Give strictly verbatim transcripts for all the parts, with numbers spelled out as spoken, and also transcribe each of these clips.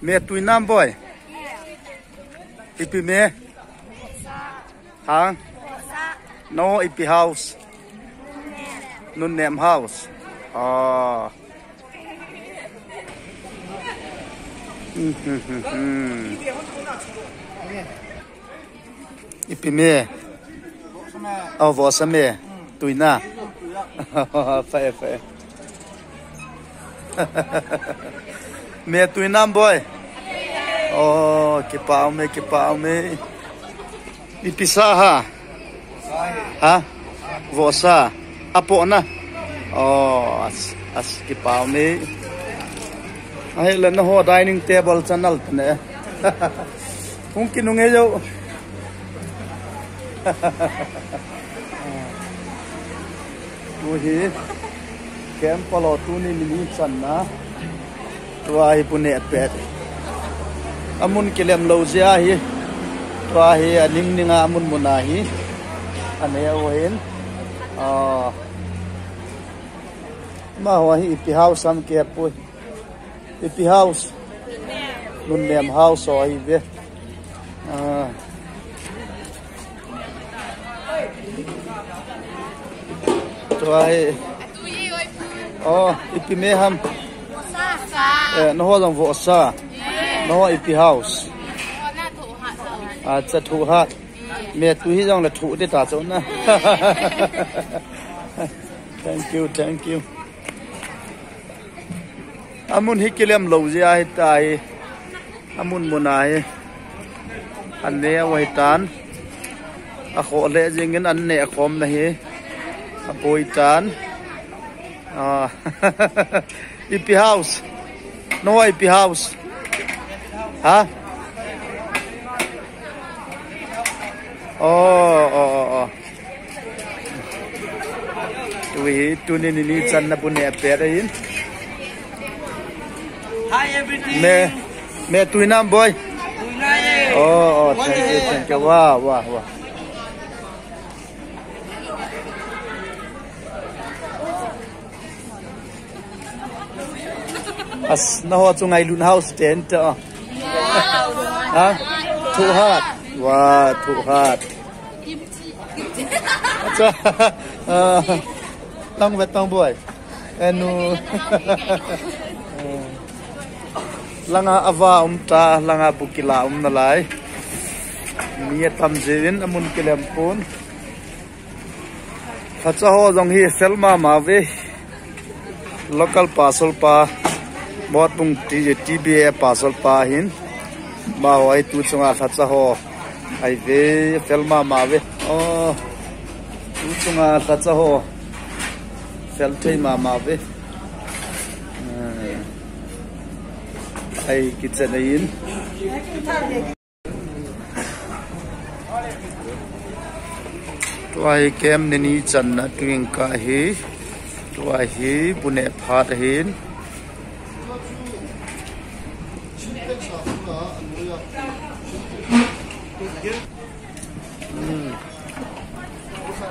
Me tuinam boi. Ipi me? Hang? No, ipi house? Nunnem house. Ah. Hmm, hmm, hmm, hmm. Ipi me? Aw, vohsa me. Tuina. Fai, fai. Me tuinam boi. Oh, kipah ume, kipah ume. Ipi sa ham? Ha? Vohsa. Apohna. Oh, as, as kipah ume. Ahile nangho dining table chan nal tane. Hung kinunge jou. Tuhi camp palo tuni nini channa. Tua hi bu neh pet. Amun kilem lou jeh ahi. Tua hi aning ning a amun mun ahi. Ane u hin. Ah. Amaho hi ipi house ham kihepoi. Ipi house? Nunnem house ho ahi ve. Ah. Tua hi. Oh, ipi me ham? Eh, nangho jong vohsa. Nangho ipi house? Acha, Thuhat. Me tu hijongle thu ding ta chu na. Thank you, thank you. Amun hi kilem lou jeh ahi tai. Amun mun ahi. An neh u ahi tan. Akhoh lheh jengin an neh khomna hi. Aboi tan. Ah. Ipi house? Nangho ipi house? Ha? Oh, oh, oh, oh. Tuhi, tuni nini channa bu neh pet ahin. Hi, everything. Me, me tuinam boi. Tuina e. Oh, oh, thank you, thank you. Wow, wow, wow. As, nangho chu ngailun house ten to. Ha? Thuhat. Wow, Thuhat. Acha. Ah, tang vet tang boi. Enu. Langa ava um ta, langa bu kila um nalai. Mi atam jeh in amun kilem pon. Lhacha ho jong hi fel mama ve. Local pastor pa, Motbung T-, T B A pastor pa hin. Amaho hi tu chunga lhacha ho. Ahi ve, fel mama ve. Oh. Tu chunga lhacha ho. Fel thei mama ve. Eh. Ahi kichen ahin. Tua hi camp nini channa tuin ka hi. Tua hi bu neh phat ahin. Hmm.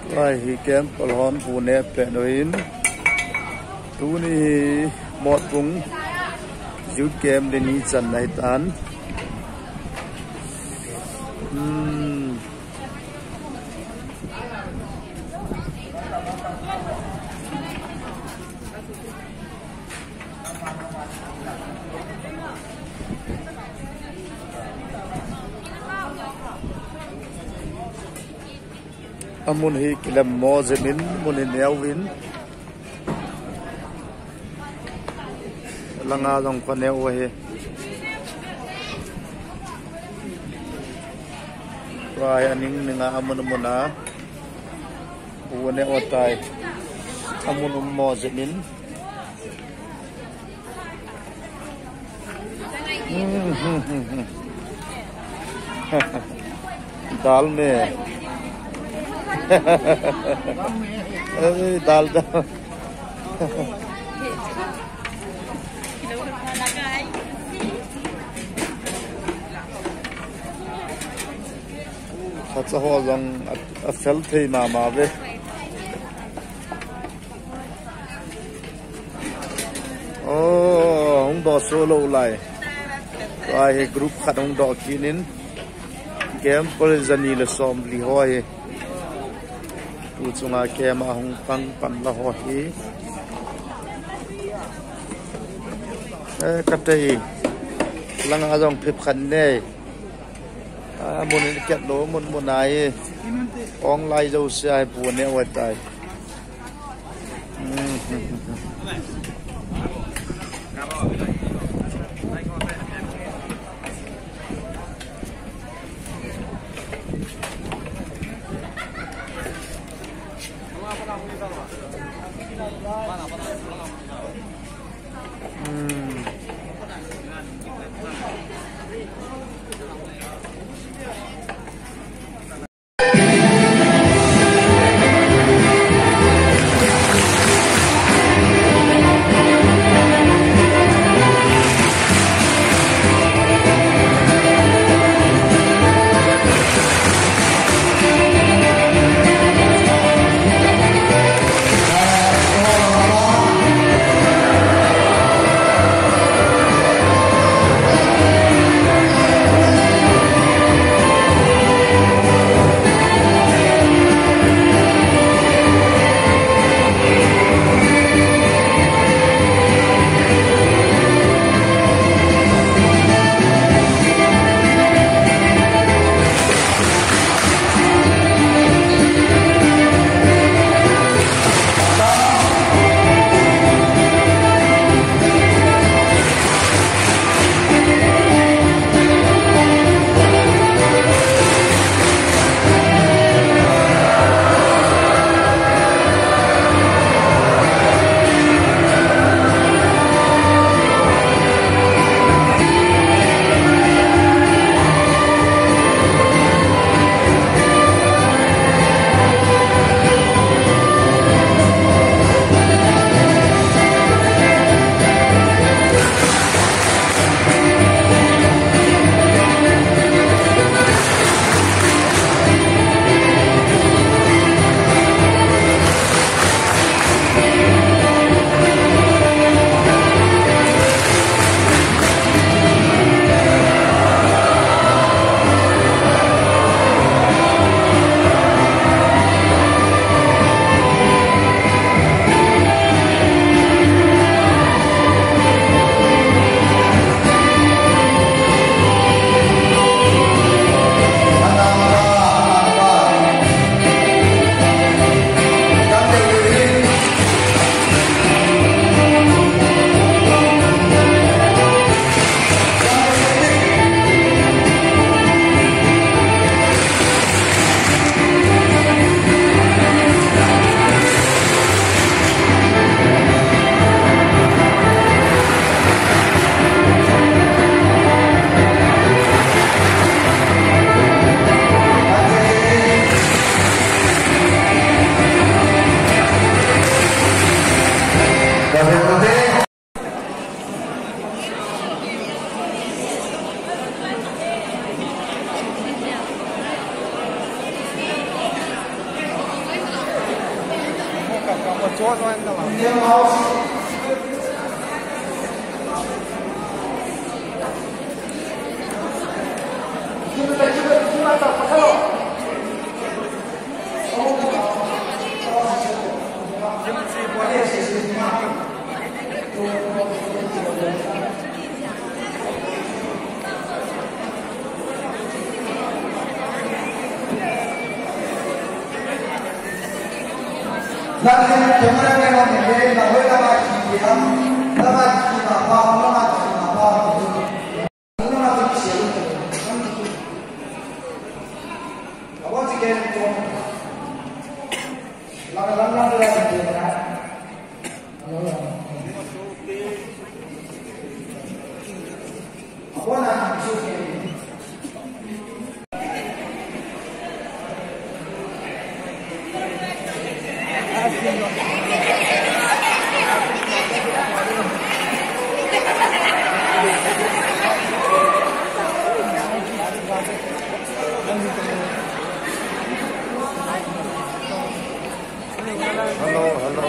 Tua hi camp pal hon bu neh pet u ahin. Tuni hi Motbung youth camp nini channa ahi tan. Hmm. Amun hi kilem mo jep in, mun hi neo in. Langa jong ka neo hi. Tua hi aning ninga amun amun a. U neo tai. Amun um mo jep in. हम्म, हम्म, हम्म, हम्म। दाल में। अरे, दाल, दाल। Khat cha ho jong a, a fel thei mama ve. Oh, hung doh soh lou lai. Tua hi group khat hung doh kit in. Camp pal jani le somli ho hi. Tu chunga camp a hung pang pan la ho hi. Eh, ka tei. Langa jong phep khat nei. Ah, mun in ket lou, mun mun a hi. Ong lai jouse a hi pu ne wa tai. Hello, hello.